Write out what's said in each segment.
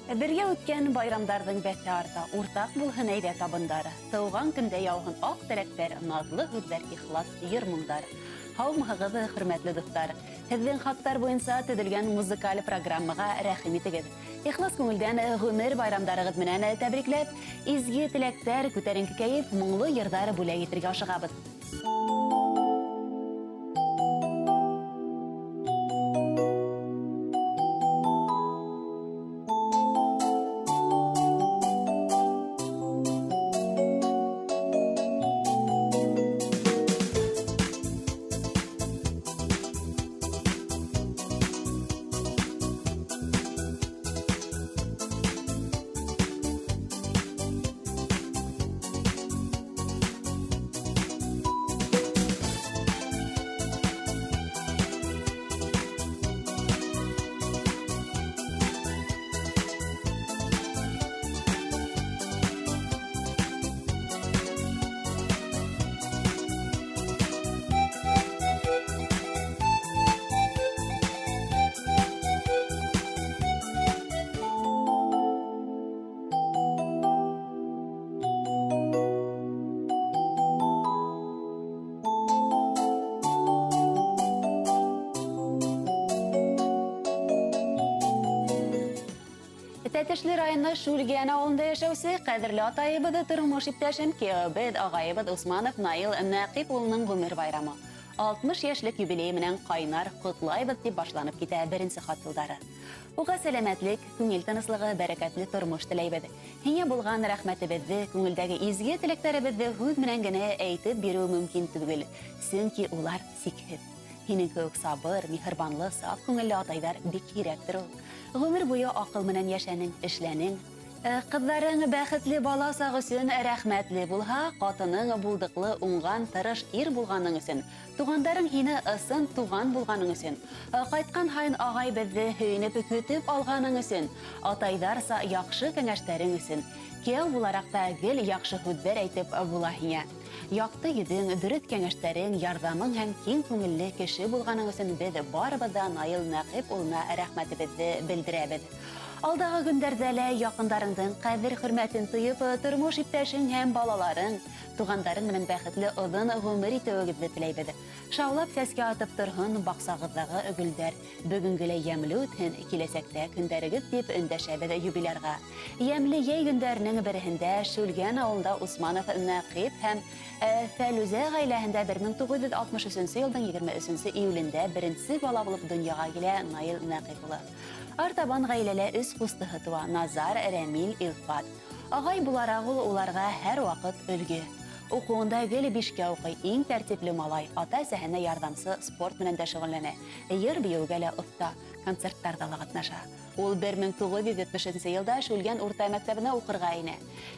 Бергә үткән байрамдарҙың бәҫе арта, Уртаҡ булһын әйҙә табындары. Тыуған көндә яуһын аҡ теләктәр, Наҙлы һүҙҙәр, ихлас йыр-моңдар. Һаумыһығыҙ, хөрмәтле дуҫтар! Һеҙҙең хаттар буйынса төҙөлгән музыкаль программаға рәхим итегеҙ. Ихлас күңелдән ғүмер байрамдарығыҙ менән тәбрикләп, изге теләктәр, күтәренке кәйеф, моңло йырҙар бүләк итергә ашығабыҙ. Тәтешле районы Шүлгән авылында яшәүче кадерле атайыбыз, тормыш иптәшем, киявебез, агайыбыз Усманов Наил Нәкыйп улының гомер байрамы. 60 яшьлек юбилее менән кайнар котлайбыз, дип башланып китә беренче хат юлдары. Уга сәламәтлек, күңел тынычлыгы, бәрәкәтле тормыш теләйбез. Һиңә булган рәхмәтебезне, күңелдәге изге теләкләребезне һүз менән генә әйтеп бирү мөмкин түгел, чөнки улар сикһез. Һинең кеүек сабыр, миһербанлы, саф күңелле атайдар бик һирәктер ул. Гомер буе акыл менән яшәнең, эшләнең. Кызларың бәхетле бала чак өчен рәхмәтле булһа, катының булдыклы, уңган, тырыш ир булганың өчен, тугандарың һине ысын туган булганың өчен, кайткан һаен агай безне һөенеп көтеп алганың өчен, атайдарса яхшы кәңәштәрең өчен, кияү буларак та гел яхшы һүзләр әйтеп була һиңә. Якты йөзең, дөрес кәңәштәрең, ярдәмең һәм киң күңелле кеше булганың өчен без барыбыз да Наил Нәкыйп улына рәхмәтебезне белдерәбез. Алдагы көндәрдә лә якындарыңдың кадер-хөрмәтен тоеп, тормыш иптәшең һәм балаларың, тугандарың белән бәхетле озын гомер итүегезне теләйбез. Шаулап сәскә атып торһын баксагыздагы гөлләр, бүгенгеләй ямьле үтһен киләчәктә көндәрегез, дип эндәшәбез юбилярга. Ямьле йәй көндәренең береһендә Шүлгән авылында Усманов Нәкыйп һәм Фәлүзә гаиләһендә 1963 нче елның 23 нче июлендә беренче бала булып дөньяга килә Наил Нәкыйп улы. Артабан гаиләлә өч кустыһы туа, Назар, Рәмил, Илфат. Агай буларак ул уларга һәрвакыт өлге. Укуында гел бишкә укый, иң тәртипле малай, ата-әсәһенә ярдәмче, спорт белән дә шөгыльләнә, йыр-биюгә лә оста, концертларда ла катнаша. Ул 1970 нче елда Шүлгән урта мәктәбенә укырга инә.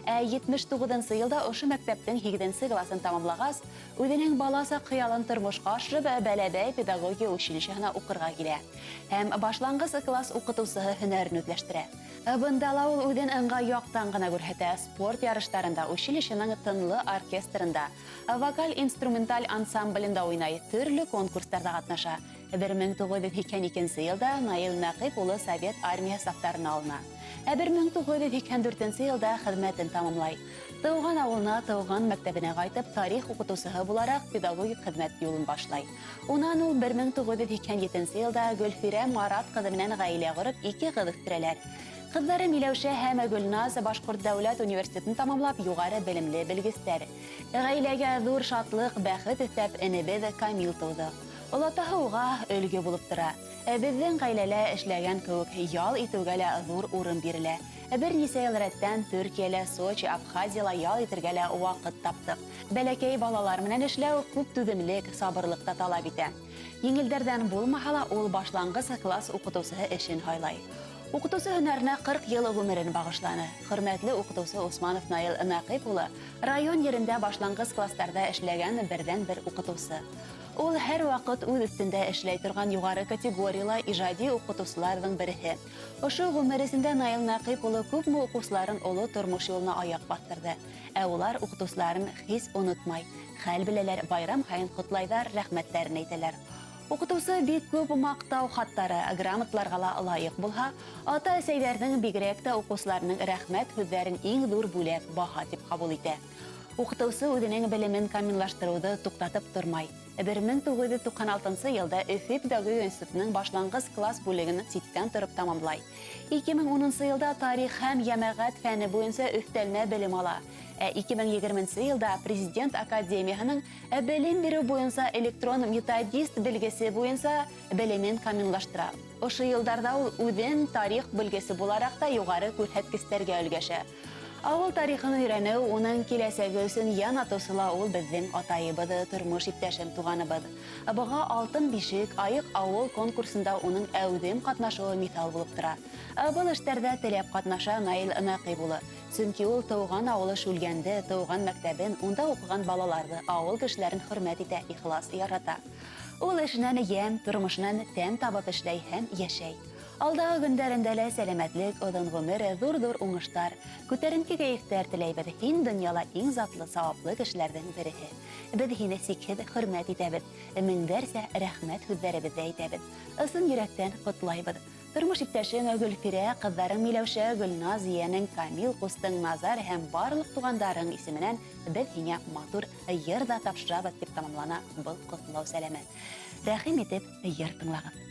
Ә 79 нчы елда ошо мәктәптең һигезенче классын тәмамлагач, Үзенең балачак хыялын тормышка ашырып, Бәләбәй педагогия училищеһына укырга килә һәм башлангыч класс укытучыһы һөнәрен үзләштерә. Бында ла ул үзен ыңгай яктан гына күрһәтә, спорт ярышларында, училищеның тынлы оркестрында, вокаль-инструменталь ансамблендә уйнай, төрле конкурсларда катнаша. 1982 нче елда Наил Нәкыйп улы Совет Армияһе сафтарына алына. Ә 1984 нче елда хезмәтен тәмамлай. Туган авылына, туган мәктәбенә кайтып, тарих укытучыһы буларак педагогик хезмәт юлын башлай. Унан ул 1987 нче елда Гөлфирә Марат кызы белән гаилә корып, ике кыз үстерәләр. Кызлары Миләүшә һәм Гөлназ Башкорт дәүләт университетын тәмамлап, югары белемле белгечләр. Гаиләгә зур шатлык, бәхет өстәп, энебез Камил туды. Олатаһы уга өлге булып тора. Ә безнең гаиләлә эшләгән кеүек ял итүгә лә зур урын бирелә. Берничә ел рәттән Төркиялә, Сочи, Абхазияла ял итергә лә вакыт таптык. Бәләкәй балалар менән эшләү күп түземлек, сабырлык та таләп итә. Еңелдәрдән булмаһа ла, ул башлангыч класс укытучыһы эшен һайлай. Укытучы һөнәренә 40 ел гомерен багышланы. Хөрмәтле укытучы Усманов Наил Нәкыйп улы, район йирендә башлангыч классларда эшләгән бердәнбер укытучы. Ул һәрвакыт үз өстендә эшләй торган югары категорияле иҗади укытучыларның береһе. Ошо гомер эчендә Наил Нәкыйп улы күпме укучыларын олы тормыш юлына аяк бастырды. Ә улар укытучыларын һич онытмай, хәл беләләр, байрам һаен котлайдар, рәхмәтләрен әйтәләр. Укытыусы бик күп мактау хаттары, грамоталарға ла лайыҡ булһа, ата-әсәйҙәрҙең, бигерәк тә уҡыусыларының рәхмәт һүҙҙәрен иң ҙур бүләк, баһа тип ҡабул итә. Укытыусы үҙенең белемен камиллаштырыуҙы туҡтатып тормай. 1996 йылда Өфө педагогия институтының башланғыс класс бүлеген ситтән тороп тамамлай. 2010 йылда тарих һәм йәмәғәт фәне буйынса өҫтәлмә белем ала. Ә 2020 йылда Президент академияһының белем биреү буйынса электрон методист белгесе буйынса белемен камиллаштыра. Ошо йылдарҙа ул үҙен тарих белгесе булараҡ та юғары күрһәткестәргә өлгәшә. Ауыл тарихын өйрәнеү, уның киләсәге өсөн ян атыусы ла ул беҙҙең атайыбыҙ, тормош иптәшем, туғаныбыҙ. Быға Алтын бишек, айыҡ ауыл конкурсында уның әүҙем ҡатнашыуы миҫал булып тора. Был эштәрҙә теләп ҡатнаша Наил Нәҡип улы. Сөнки ул тыуған ауылы Шүлгәнде, тыуған мәктәбен, унда уҡыған балаларҙы, ауыл кешеләрен хөрмәт итә, ихлас ярата. Ул эшенән йәм, тормошонан тәм табып эшләй һәм йәшәй. Алдағы көндәрендә лә сәләмәтлек, оҙон ғүмер, ҙур-ҙур уңыштар, күтәренке кәйефтәр теләйбеҙ. Һин донъяла иң затлы, сауаплы кешеләрҙең береһе. Беҙ һине сикһеҙ хөрмәт итәбеҙ, меңдәрсә рәхмәт һүҙҙәребеҙҙе әйтәбеҙ. Ысын йөрәктән ҡотлайбыҙ. Тормош иптәшең Гөлфирә, ҡыҙҙарың Миләүшә, Гөлназ, ейәнең Камил, ҡустың Назар һәм барлыҡ туғандарың исеменән беҙ һиңә матур йыр ҙа тапшырабыҙ, тип тамамлана был ҡотлау сәләме. Рәхим итеп йыр тыңлағыҙ.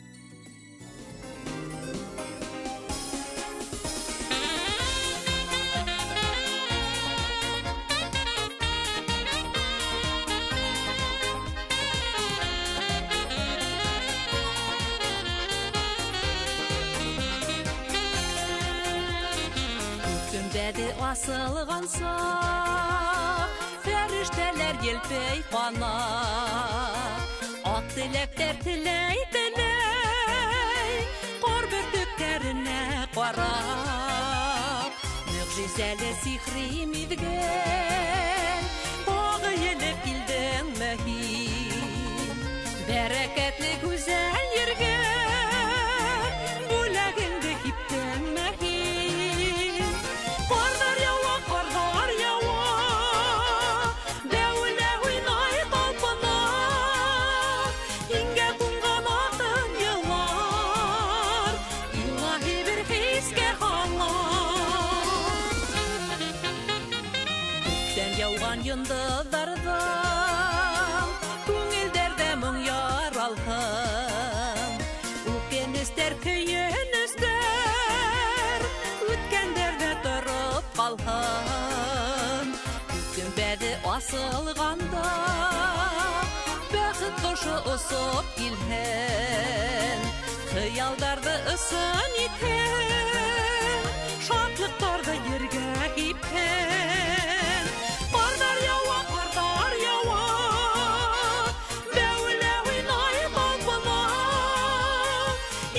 Көмбәҙе асылғанса, фәрештәләр елпей ҡанат. Аҡ теләктәр теләй-теләй, ҡар бөртөктәренә ҡарап. Мөғжизәле сихри миҙгел, тағы елеп килдеңме һин? Бәрәкәтле гүзәл ергә бүләгеңде һиптеңме һин? Ҡарҙар яуа, ҡарҙар яуа, дәүлә уйнай талпына. Иңгә ҡунған алтын йыллар, илаһи бер хискә һала. Күктән яуған йондоҙҙарҙан күңелдәрҙә моң яралһын. Үкенестәр, көйөнөстәр үткәндәрҙә тороп ҡалһын. Гөмбәҙе асылғанда бәхет ҡошо осоп килһен. Хыялдарҙы ысын итһен, шатлыҡтарҙы ергә һипһен. Ҡарҙар яуа, ҡарҙар яуа, дәүлә уйнай талпына.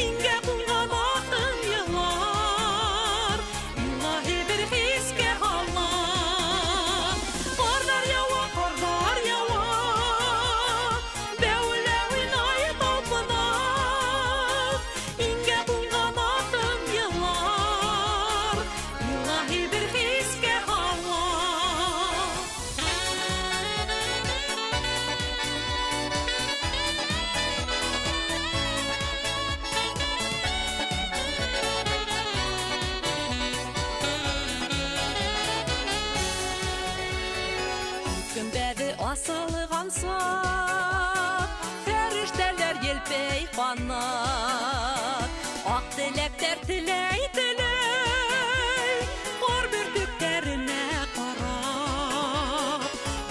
Иңгә ҡунған алтын йыллар, илаһи бер хискә һала. Ҡарҙар яуа, ҡарҙар яуа, дәүлә уйнай талпына. Иңгә ҡунған алтын йыллар, илаһи бер хискә һала. Гөмбәҙе асылғанса, фәрештәләр елпей ҡанат. Аҡ теләктәр теләй-теләй, ҡар бөртөктәренә ҡарап.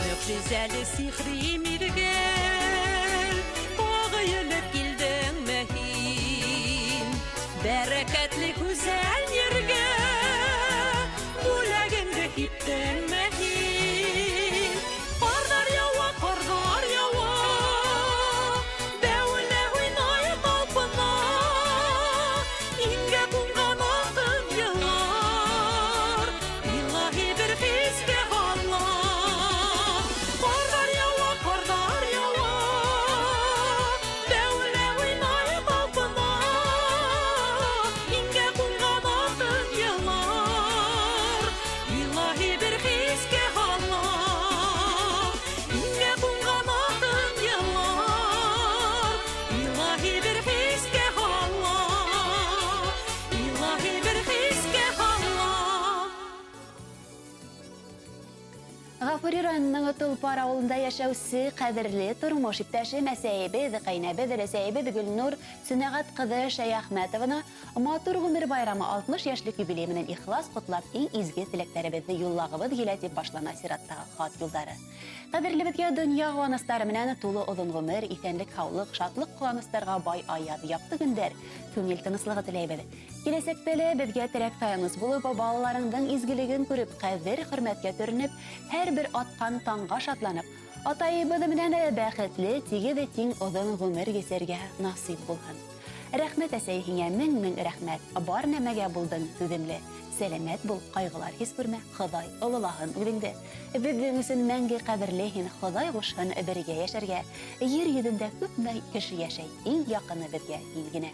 Мөғжизәле сихри миҙгел, тағы елеп килдеңме һин? Бәрәкәтле гүзәл ергә бүләгеңде һиптеңме һин? Ҡарҙар яуа, ҡарҙар яуа, дәүлә уйнай талпына. Иңгә ҡунған алтын йыллар, илаһи бер хискә һала. Ҡарҙар яуа, ҡарҙар яуа, районының Толпар ауылында йәшәүсе ҡәҙерле тормош иптәше әсәйебеҙ, ҡәйнәбеҙ, өләсәйебеҙ Гөлнур Сөнәғәт ҡыҙы Шәйәхмәтованы матур ғүмер байрамы 60 йәшлек юбилей менән ихлас ҡотлап, иң изге теләктәребеҙҙе юллағыбыҙ килә, тип башлана сираттағы хат юлдары. Ҡәҙерлебеҙгә донъя ҡыуаныстары менән тулы оҙон ғүмер, иҫәнлек, һаулыҡ, шатлыҡ ҡыуаныстарға бай аяҙ, яҡты көндәр, күңел тыныслығы теләйбеҙ. Киләсәктә лә беҙгә терәк таяныс булып, балаларыңдың изгелеген күреп, ҡәҙер хөрмәткә төрөнөп, һәр бер атҡан таңға шатланып, атайыбыҙ менән бәхетле, тигеҙ тиң оҙон ғүмер кисергә насип булһын. Рәхмәт, әсәй, һиңә мең-мең рәхмәт. Бар нәмәгә булдың түҙемле. Сәләмәт бул, ҡайғылар һис күрмә, Хоҙай ололаһын үҙеңде. Беҙҙең өсөн мәңге ҡәҙерле һин, Хоҙай ҡушһын бергә йәшәргә. Ер йөҙөндә күпме кеше йәшәй, иң яҡыны беҙгә һин генә.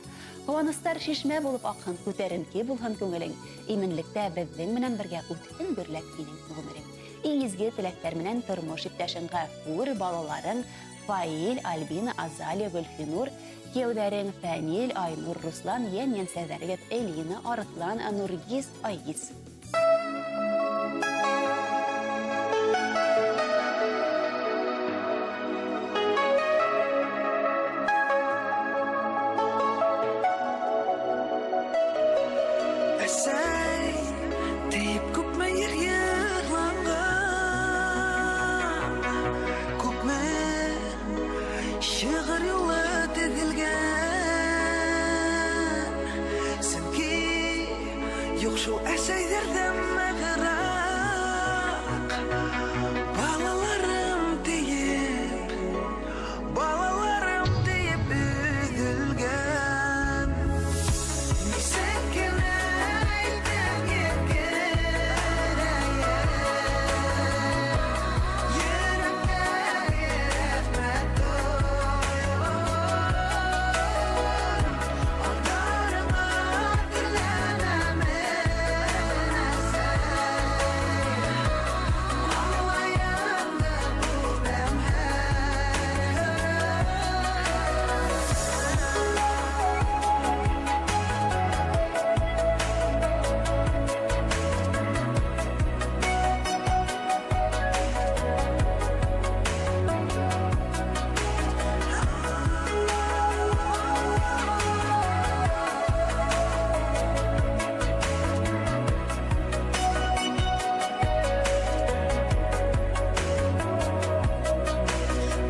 Ҡыуаныстар шишмә булып аҡһын, күтәренке булһын күңелең. Именлектә беҙҙең менән бергә үтһен гөрләп һинең ғүмерең. Иң изге теләктәр менән тормош иптәшең Ғәфүр, балаларың Фаил, Альбина, Азалия, Гөлфинур, кейәүҙәрең Фәнил, Айнур, Руслан, йән-йәнсәҙәрегеҙ Элина, Арыҫлан, Нургиз, Айгиз. Әсәй тип күпме ер йырланған, күпме шиғыр юлы теҙелгән. Сөнки юҡ шул әсәйҙәрҙән нығыраҡ. Балаларым тиеп, балаларым тиеп өҙөлгән. Нисек кенә әйтеп еткерәйем, йөрәктәге рәхмәт тойғом. Алдарыңа теләнәмен, әсәй, маңлайыңды күрәм һәр көн.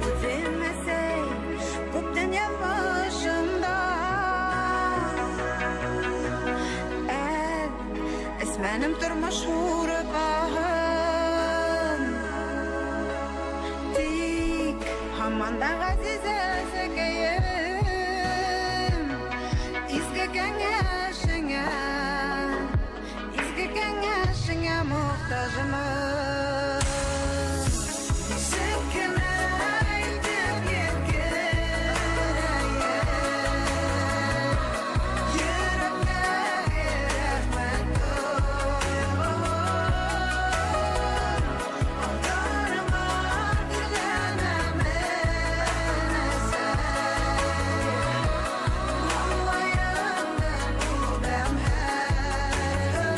Үҙем әсәй, күптән яҙмышымда. Ә эсмәнем тормош һурпаһын. Тик һаман да ғәзиз әсәкәйем, изге кәңәшеңә, изге кәңәшеңә мохтажмын. Нисек кенә әйтеп еткерәйем, йөрәктәге рәхмәт тойғом. Алдарыңа теләнәмен, әсәй, маңлайыңды күрәм һәр көн.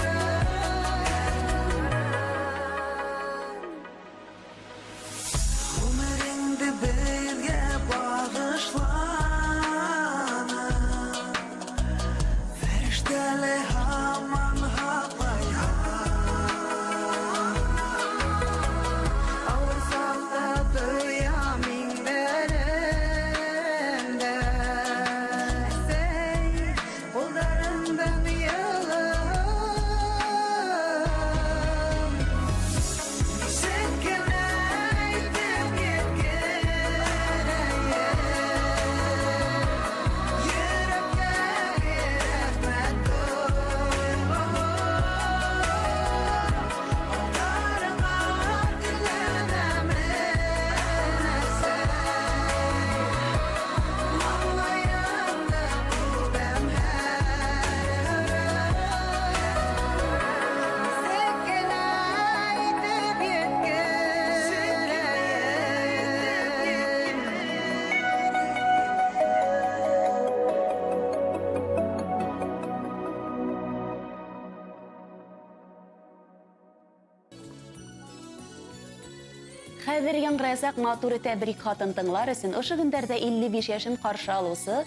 Хәҙер яңғыраясаҡ матур тәбрик хатын тыңлар өсөн ошо көндәрҙә 55 йәшен ҡаршы алыусы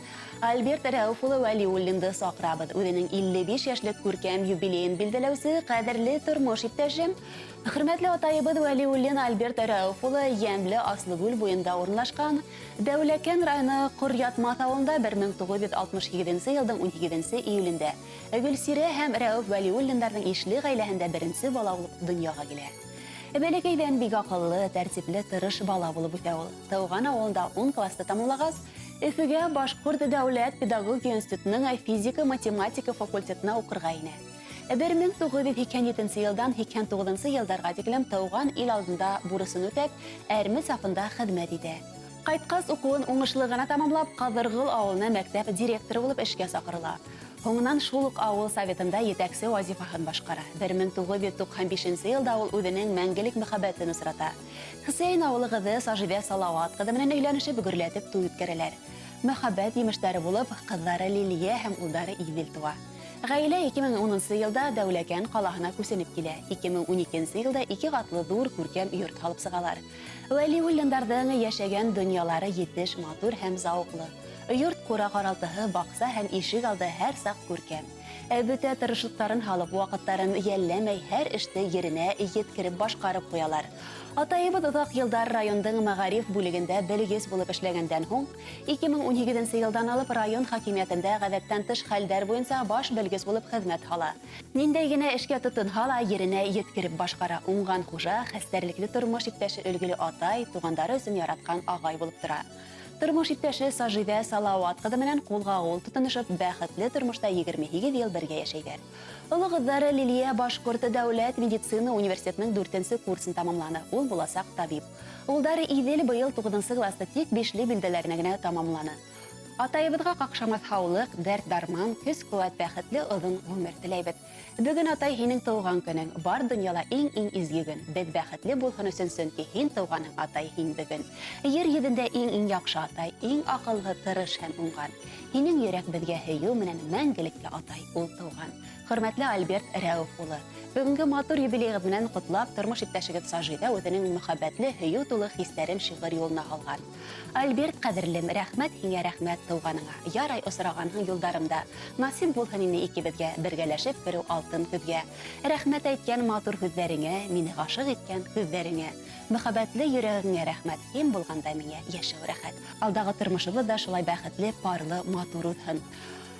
Альберт Рәүф улы Вәлиуллинды саҡырабыҙ. Үҙенең 55 йәшлек күркәм юбилейын билдәләүсе ҡәҙерле тормош иптәшем, хөрмәтле атайыбыҙ Вәлиуллин Альберт Рәүф улы йәмле Аслыгүл буйында урынлашҡан Дәүләкән районы Ҡоръятмаҫ ауылында 1967 йылдың 18 июлендә Гөлсирә һәм Рәүф Вәлиуллиндарҙың ишле ғаиләһендә беренсе бала булып донъяға килә. Бәләкәйҙән бик аҡыллы, тәртипле, тырыш бала булып үҫә ул. Тыуған ауылында 10 класты тамамлағас, Өфөгә Башҡорт дәүләт педагогия институтының физика-математика факультетына уҡырға инә. 1987 йылдан 89 йылдарға тиклем тыуған ил алдында бурысын үтәп, әрме сафында хеҙмәт итә. Ҡайтҡас уҡыуын уңышлы ғына тамамлап, Ҡаҙырғол ауылына мәктәп директоры булып эшкә саҡырыла. Һуңынан шул уҡ ауыл советында етәксе вазифаһын башҡара. 1995 йылда ул үҙенең мәңгелек мөхәббәтен осрата. Хөсәйен ауылы ҡыҙы Сажиҙә Салауат ҡыҙы менән өйләнешеп, гөрләтеп туй үткәрәләр. Мөхәббәт емештәре булып, ҡыҙҙары Лилиә һәм улдары Иҙел тыуа. Ғаилә 2010 йылда Дәүләкән ҡалаһына күсенеп килә. 2012 йылда ике ҡатлы ҙур күркәм йорт һалып сығалар. Вәлиуллиндарҙың йәшәгән донъялары етеш, матур һәм зауыҡлы. Йорт ҡура ҡаралтыһы, баҡса һәм ишек алды һәр саҡ күркәм. Бөтә тырышлыҡтарын һалып, ваҡыттарын йәлләмәй, һәр эште еренә еткереп башҡарып ҡуялар. Атайыбыҙ оҙаҡ йылдар райондың мәғариф бүлегендә белгес булып эшләгәндән һуң, 2018 йылдан алып район хакимиәтендә ғәҙәттән тыш хәлдәр буйынса баш белгес булып хеҙмәт һала. Ниндәй генә эшкә тотонһа ла еренә еткереп башҡара. Уңған хужа, хәстәрлекле тормош иптәше, өлгөлө атай, туғандары өсөн яратҡан ағай булып тора. Тормош иптәше Сажиҙә Салауат ҡыҙы менән ҡулға ҡул тотоношоп, бәхетле тормошта 28 йыл бергә йәшәйҙәр. Оло ҡыҙҙары Лилиә Башҡорт дәүләт медицина университетының 4-нсе курсын тамамланы. Ул буласаҡ табип. Улдары Иҙел быйыл 9-нсы класты тик бишле билдәләренә генә тамамланы. Атайыбыҙға ҡаҡшамаҫ һаулыҡ, дәрт-дарман, көс-ҡеүәт, бәхетле оҙон ғүмер теләйбеҙ. Бөгөн атай һинең тыуған көнөң, бар донъяла иң-иң изге көн. Беҙ бәхетле булһын өсөн, сөнки һин тыуғаның атай һин бөгөн. Ер йөҙөндә иң-иң яҡшы атай, иң аҡыллы, тырыш һәм уңған. Һинең йөрәк беҙгә һөйөү менән мәңгелеккә атай ул тыуған. Хөрмәтле Альберт Рәүф улы, бөгөнгө матур юбилейығыҙ менән ҡотлап, тормош иптәшегеҙ Сажиҙә үҙенең мөхәббәтле, һөйөү тулы хистәрен шиғыр юлына һалған. Альберт ҡәҙерлем, рәхмәт һиңә, рәхмәт тыуғаныңа. Ярай осрағанһың юлдарымда. Насип булһын ине икебеҙгә бергәләшеп кереү алтын көҙгә. Рәхмәт әйткән матур һүҙҙәреңә, мине ғашиҡ иткән күҙҙәреңә. Мөхәббәтле йөрәгеңә рәхмәт, һин булғанда миңә йәшәү рәхәт. Алдағы тормошобоҙ ҙа шулай бәхетле, парлы, матур үтһен.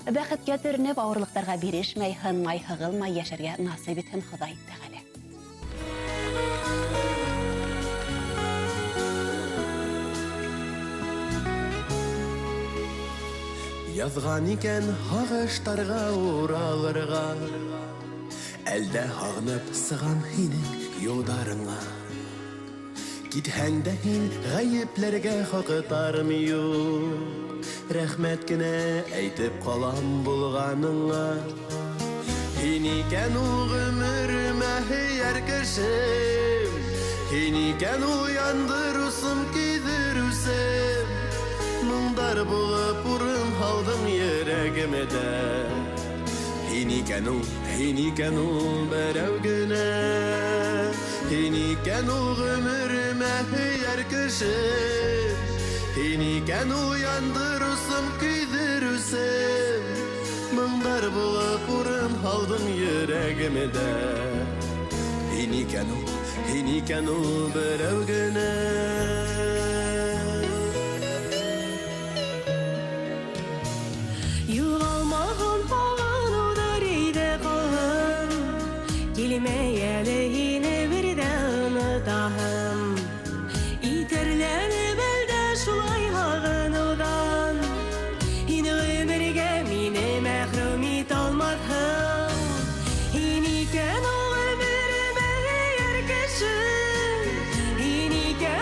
Бәхеткә төрөнөп, ауырлыҡтарға бирешмәй, һынмай, һығылмай йәшәргә насип итһен Хоҙай Тәғәлә. Яҙған икән һағыштарға уралырға, әлдә һағынып сығам һинең юлдарыңа. Китһәң дә һин ғәйепләргә хаҡтарым юҡ, рәхмәт кенә әйтеп ҡалам булғаныңа. Һин икән ул ғүмеремә һөйәр кешем, һин икән ул яндырыусым, көйҙөрөүсем. Моңдар булып урын һалдың йөрәгемдә. Һин икән ул, һин икән ул берәү генә. Һин икән ул ғүмеремә һөйәр кешем, һин икән ул яндырыусым, көйҙөрөүсем. Моңдар булып урын һалдың йөрәгемдә. Һин икән ул, һин икән ул берәү генә. Юғалмаған һағыныуҙар өйҙә ҡалһын, килмәй әле һине бер ҙә онотаһым. Итәрләнеп әлдә шулай һағыныуҙан, һин ғүмергә мине мәхрүм итә алмаҫһың. Һин икән ул ғүмеремә һөйәр кешем, һин икән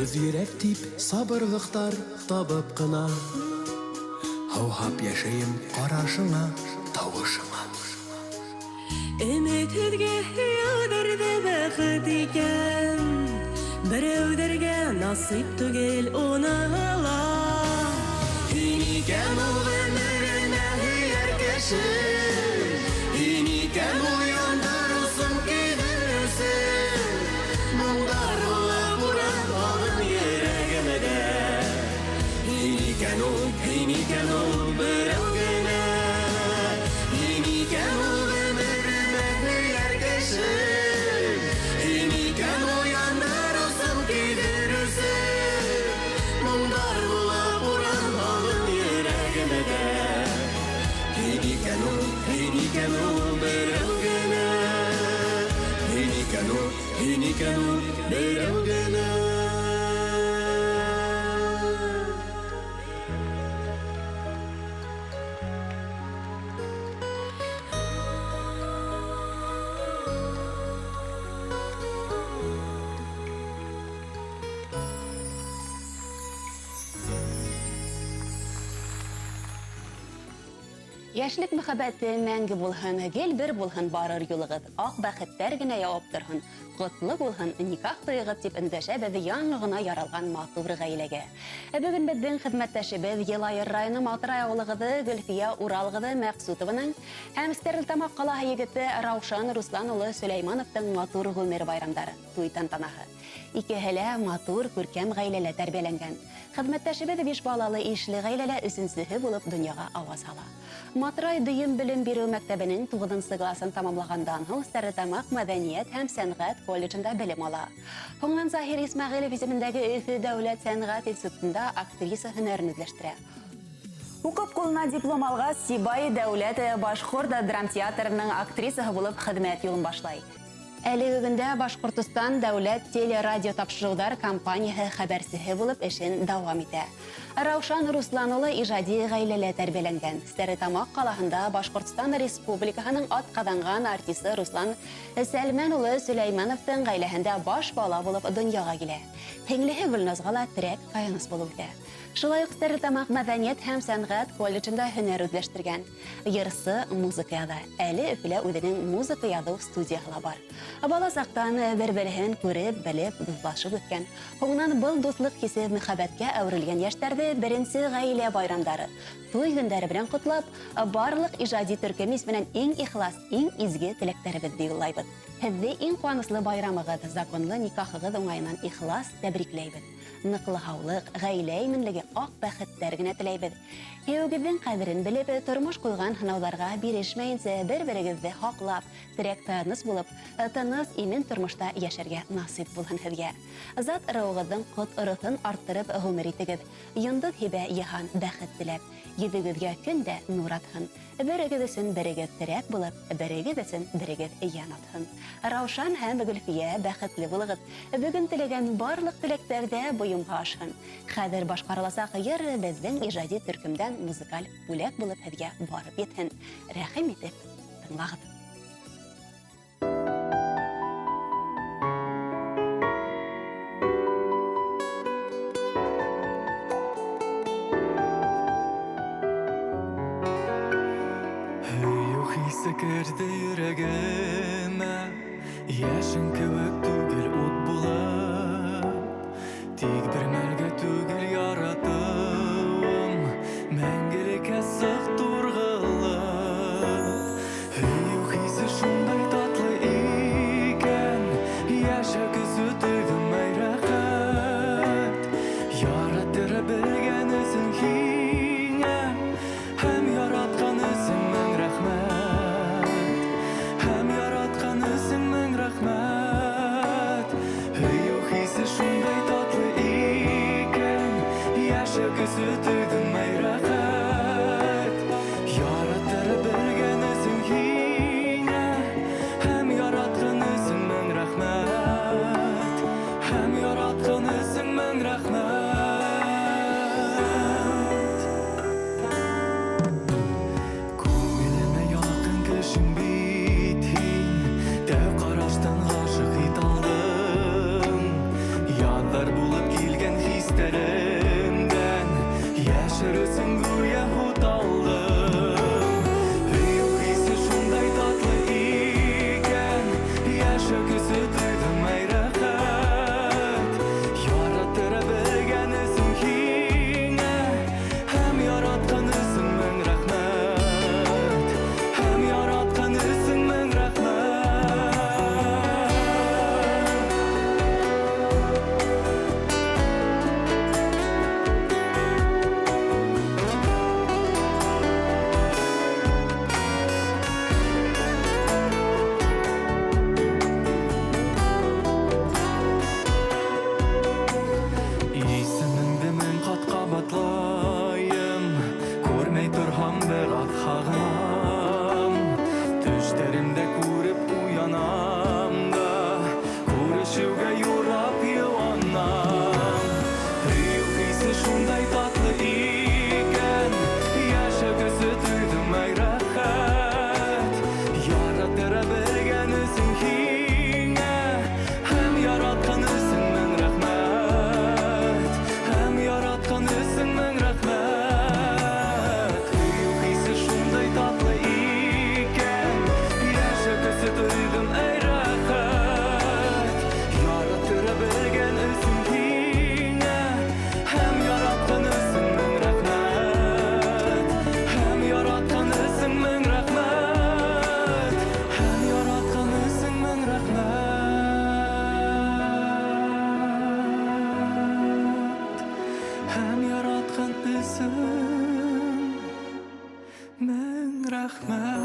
Кыз йөрәк дип сабырлыктар табып кына Һауһап яшәем карашыңа, тавышыңа. Өмет һеҙгә һөйөүҙәрҙе бәхет икән. Берәүҙәргә насип түгел уны ла. Һин икән ул ғүмеремә һөйәр кеше. Һин икән ул яндырыусын, көйҙөрөүсен. Моңдар булып урын алған йөрәгемдә. Һин икән ул, һин икән ул берәү генә. Һин икән ул ғүмеремә һөйәр кеше. Һин икән ул яндырыусын, көйҙөрөүсен. Моңдар булып урын алған йөрәгемдә. Һин икән ул, һин икән ул берәү генә. Һин икән ул, һин икән ул берәү генә. Йәшлек мөхәббәте мәңге булһын, гел бер булһын барыр юлығыҙ, аҡ бәхеттәр генә яуап торһон, ҡотло булһын никах туйығыҙ тип өндәшәбеҙ яңы ғына яралған матур ғаиләгә. Бөгөн беҙҙең хеҙмәттәшебеҙ Йылайыр районы Матырай ауылы ҡыҙы Гөлфиә Урал ҡыҙы Мәҡсүтованың һәм Стәрлетамаҡ ҡалаһы егете Раушан Руслан улы Сөләймановтың матур ғүмер байрамдары, туй тантанаһы. Икеһе лә матур, күркәм ғаиләлә тәрбиәләнгән. Хеҙмәттәшебеҙ биш балалы ишле ғаиләлә өсөнсөһө булып донъяға ауаз һала. Матрай дөйөм белем биреү мәктәбенең туғыҙынсы класын тамамлағандан һуң Стәрлетамаҡ мәҙәниәт һәм сәнғәт колледжында белем ала. Һуңынан Заһир Исмәғилев исемендәге Өфө дәүләт сәнғәт институтында актриса һөнәрен үҙләштерә. Уҡып ҡулына диплом алғас, Сибай дәүләт башҡорт драмтеатрының актрисаһы булып хеҙмәт юлын башлай. Әлеге көндә Башҡортостан дәүләт телерадио тапшырыуҙар компанияһы хәбәрсеһе булып эшен дауам итә. Раушан Руслан улы ижади ғаиләлә тәрбиәләнгән. Стәрлетамаҡ ҡалаһында Башҡортостан Республикаһының атҡаҙанған артисы Руслан Сәлмән улы Сөләймәновтың ғаиләһендә баш бала булып донъяға килә. Һеңлеһе Гөлназға ла терәк таяныс булып үтә. Шулай уҡ Стәрлетамаҡ мәҙәниәт һәм сәнғәт колледжында һөнәр үҙләштергән. Йырсы музыка яҙа. Әле Өфөлә үҙенең музыка яҙыу студияһы ла бар. Бала саҡтан бер-береһен күреп, белеп, дуҫлашып үҫкән. Һуңынан был дуҫлыҡ хисе мөхәббәткә әүерелгән йәштәрҙе беренсе ғаилә байрамдары, туй көндәре белән ҡотлап, барлыҡ ижади төркөм исеменән иң ихлас, иң изге теләктәребеҙҙе юллайбыҙ. Һеҙҙе иң ҡыуаныслы байрамығыҙ, законлы никахығыҙ уңайынан ихлас тәбрикләйбеҙ. Ныҡлы һаулыҡ, ғаилә именлеге, аҡ бәхеттәр генә теләйбеҙ. Һөйөүегеҙҙең ҡәҙерен белеп, тормош ҡуйған һынауҙарға бирешмәйенсә бер-берегеҙҙе һаҡлап, терәк таяныс булып, тыныс, имен тормошта йәшәргә насип булһын һеҙгә. Зат ырыуығыҙҙың ҡот ырыҫын арттырып ғүмер итегеҙ. Йондоҙ һибә йыһан бәхет теләп, йөҙөгөҙгә көн дә нур атһын. Берегеҙ өсөн берегеҙ терәк булып, берегеҙ өсөн берегеҙ йән атһын. Раушан һәм Гөлфиә, бәхетле булығыҙ. Бөгөн теләгән барлыҡ теләктәр ҙә бойомға ашһын. Хәҙер башҡарыласаҡ йыр беҙҙең ижади төркөмдән музыкаль бүләк булып һеҙгә барып етһен. Рәхим итеп тыңлағыҙ. Һөйөү хисе керҙе йөрәгемә, йәшен кеүек түгел ут булып, тик бер мәлгә түгел яратыуым, мәңгелеккә сыҡ турғылып. Һөйөү хисе шундай татлы икән, йәшәү көсө тойҙом әй рәхәт. Яратыр белгән өсөн һиңә, һәм яратҡан өсөн мең рәхмәт. Һәм яратҡан өсөн мең рәхмәт. рәхмәт.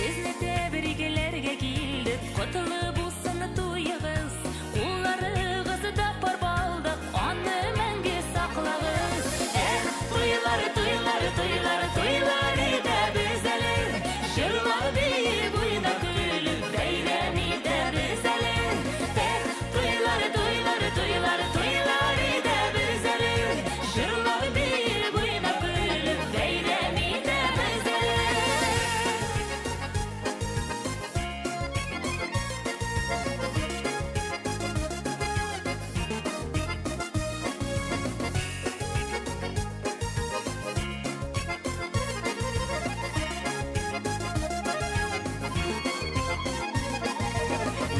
Сезне тәбрикләргә килдек, котлы булсын туегыз. Кулларыгызда пар балдак, аны мәңге саклагыз. Эх, туйлар, туйлар, туйлар, туйлар итәбез әле. Җырлап, биеп, уйнап, көлеп, бәйрәм итәбез әле. Эх, туйлар, туйлар, туйлар, туйлар итәбез әле. Җырлап, биеп, уйнап, көлеп, бәйрәм итәбез әле.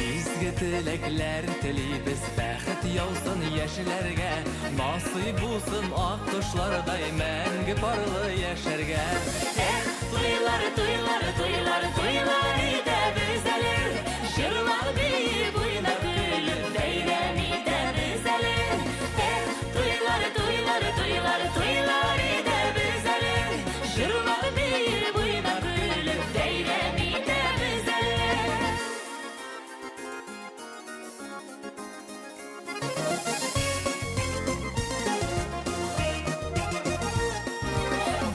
Изге теләкләр телибез, бәхет яусын яшьләргә, насыйп булсын ак кошлардай мәңге парлы яшәргә. Эх, туйлар, туйлар, туйлар, туйлар итәбез әле. Җырлап, биеп, уйнап, көлеп, бәйрәм итәбез әле. Эх, туйлар, туйлар, туйлар, туйлар итәбез әле. Җырлап, биеп, уйнап, көлеп, бәйрәм итәбез әле.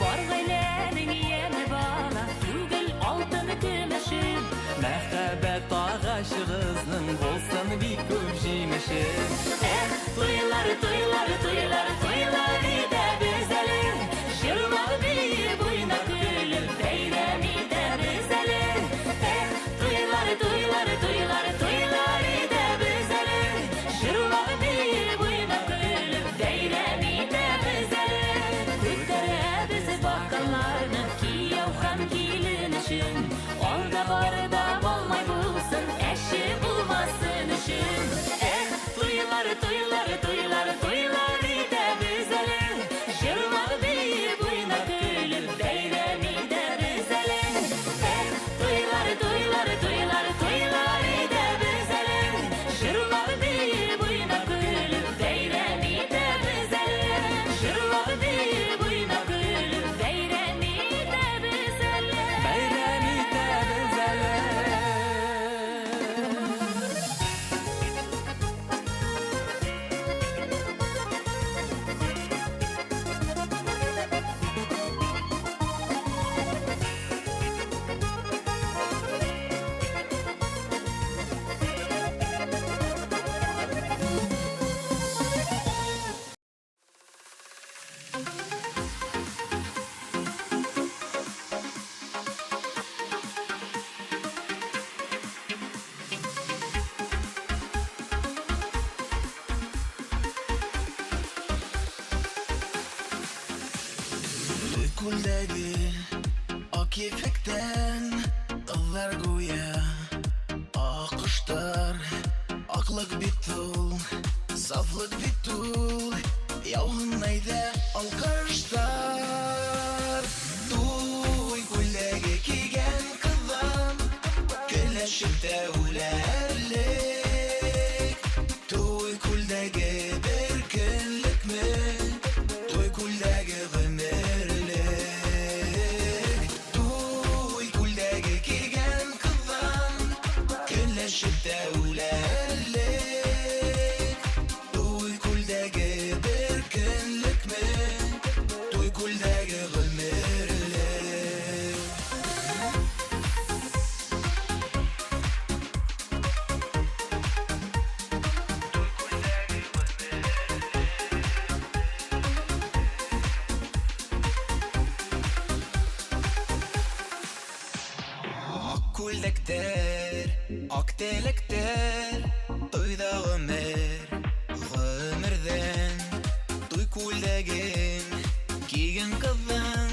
Бар гаиләнең яме бала, түгел алтын көмеше. Мәхәббәт агачыгызның булсын бик күп җимеше. Эх, туйлар, туйлар, туйлар, туйлар итәбез әле. Җырлап, биеп, уйнап, көлеп, бәйрәм итәбез әле. Эх, туйлар, туйлар, туйлар, туйлар итәбез әле. Җырлап, биеп, уйнап, көлеп, бәйрәм итәбез әле. Күтәрәбез бокалларны кияү һәм килен өчен. Алда бар да булмай булсын, әче булмасын өчен. Эх, туйлар, туйлар, туйлар, туйлар итәбез әле. Җырлап, биеп, уйнап, көлеп, бәйрәм итәбез әле. Эх, туйлар, туйлар, туйлар, туйлар итәбез әле. Җырлап, биеп, уйнап, көлеп, бәйрәм итәбез әле. Җырлап, биеп, уйнап, көлеп, бәйрәм итәбез әле. Бәйрәм итәбез әле. Күлдәге ак ефәктән кызлар гүя аккошлар. Аклык бит ул, сафлык бит ул, яуһын әйҙә алҡыштар. Туй күлдәге кейгән ҡыҙҙан көнләшеп тә үләрлек. Туй күлдәге бер көнлөкмө, туй күлдәге ғүмерлек. Туй күлдәге кейгән ҡыҙҙан көнләшеп тә үләрлек. Туй күлдәге бер көнлөкмө, туй күлдәге ғүмерлек. Ак күлдәктәр, ак теләктәр, туйҙа Туйҙа ғүмер, ғүмерҙән. Туй күлдәген кейгән ҡыҙҙың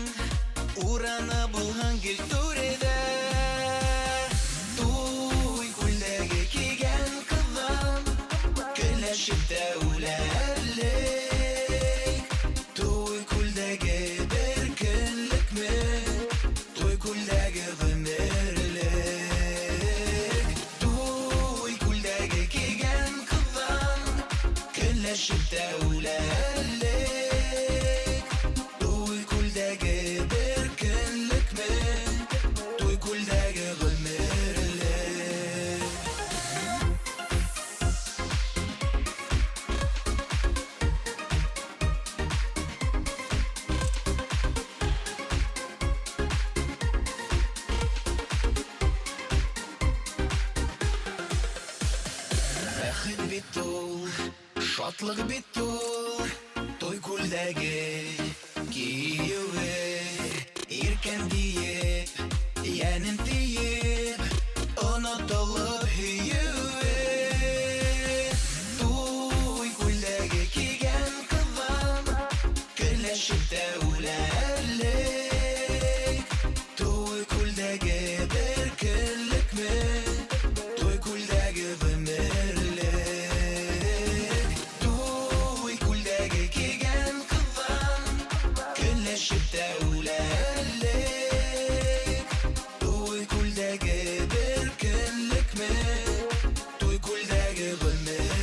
урыны булһын гел түрҙә. Туй күлдәге кейгән ҡыҙҙың көнләшеп тә үләрлек. Туй күлдәге бер көнлөкмө, туй күлдәге ғүмерлек. Туй күлдәге кейгән ҡыҙҙың көнләшеп тә үләрлек. Туй күлдәге бер көнлөкмө, туй күлдәге ғүмерлек. Бәхет бит ул, шатлыҡ бит ул, туй күлдәге кейеүе. Иркәм тиеп, йәнем тиеп, онотолоп һөйөүе. Туй күлдәге кейгән ҡыҙҙан көнләшеп тә үләрлек. Туй күлдәге бер көнлөкмө, туй күлдәге ғүмерлек. Туй күлдәге кейгән ҡыҙҙан көнләшеп тә үләрлек. Туй күлдәге бер көнлөкмө, туй күлдәге ғүмерлек.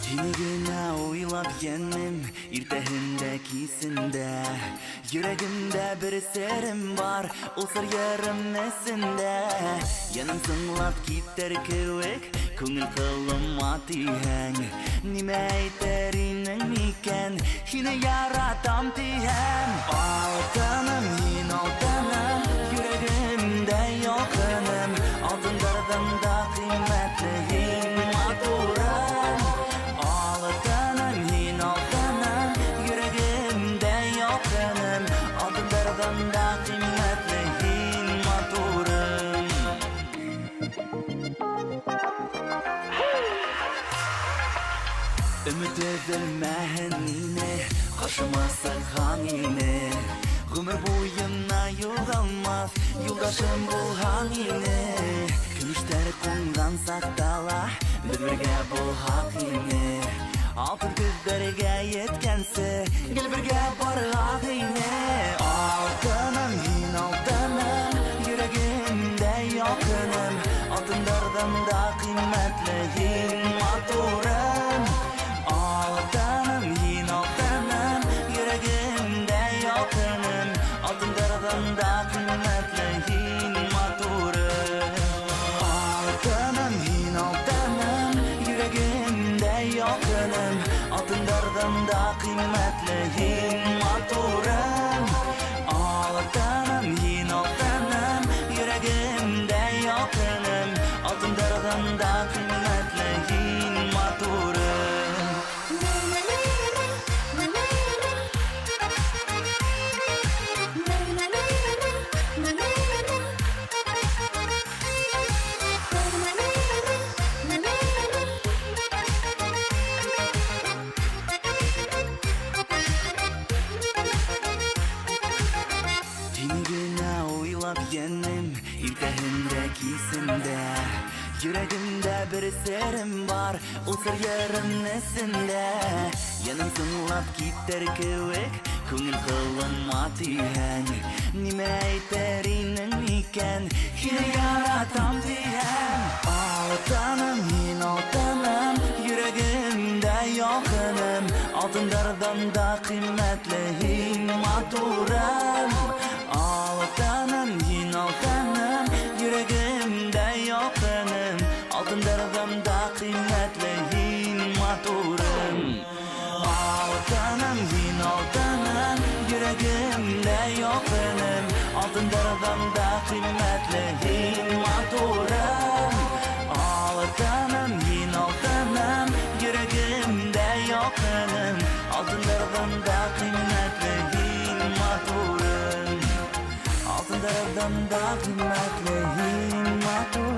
Һине генә уйлап йәнем, иртәһендә, кисендә. Йөрәгемдә бер серем бар, ул сер ярым эсендә. Йәнем сыңлап китер кеүек, күңел ҡылыма тиһәң. Нимә әйтер инең микән, һине яратам тиһәм. Алтыным, һин алтыным, йөрәгемдә ялҡыным. Алтындарҙан да ҡиммәтле һин матурым. Алтыным, һин алтыным, йөрәгемдә ялҡыным. Алтындарҙан да ҡиммәтле һин матурым. Өмөт өҙөлмәһен ине, ҡаршыма сыҡҡан ине. Ғүмер буйына юғалмаҫ юлдашым булһаң ине. Көмөштәр ҡунған саҡта ла беҙ бергә булһаҡ ине. Алтын көҙҙәргә еткәнсе гел бергә барһаҡ ине. Алтыным, һин алтыным, йөрәгемдә ялҡыным. Алтындарҙан да ҡиммәтле һин матурым. Алтыным, һин алтыным, йөрәгемдә ялҡыным. Алтындарҙан да ҡиммәтле һин матурым. Алтыным, һин алтыным, йөрәгемдә ялҡыным. Алтындарҙан да ҡиммәтле һин матурым. Алтыным, һин алтыным, йөрәгемдә ялҡыным. Алтындарҙан да ҡиммәтле һин матурым. Һине генә уйлап йәнем, иртәһендә, кисендә. Йөрәгемдә бер серем бар, ул сер йырым эсендә. Йәнем тыңлап китер кеүек, күңел ҡылыма тиһәң. Нимә әйтер инең икән, һине яратам тиһәң. Алтыным, һин алтыным, йөрәгемдә ялҡыным, алтындарҙан да ҡиммәтле һин матурым. Алтыным, һин алтыным, йөрәгемдә ялҡыным, алтындарҙан да ҡиммәтле һин матурым. Алтыным, һин алтыным, йөрәгемдә ялҡыным, алтындарҙан да ҡиммәтле һин матурым. Алтыным, һин алтыным, йөрәгемдә ялҡыным, алтындарҙан да ҡиммәтле һин матурым. Алтындарҙан да ҡиммәтле һин матур.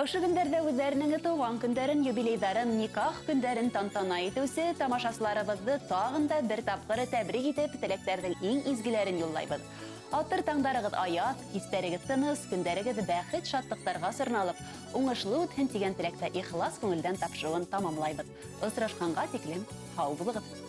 Ошо көндәрҙә үҙҙәренең тыуған көндәрен, юбилейҙарын, никах көндәрен тантана итеүсе тамашасыларыбыҙҙы тағын да бер тапҡыр тәбрик итеп, теләктәрҙең иң изгеләрен юллайбыҙ. Атыр таңдарығыҙ аяҙ, кистәрегеҙ тыныс, көндәрегеҙ бәхет шатлыҡтарға сорналып, уңышлы үтһен тигән теләктә ихлас күңелдән тапшырыуын тамамлайбыҙ. Осрашҡанға тиклем һау булығыҙ.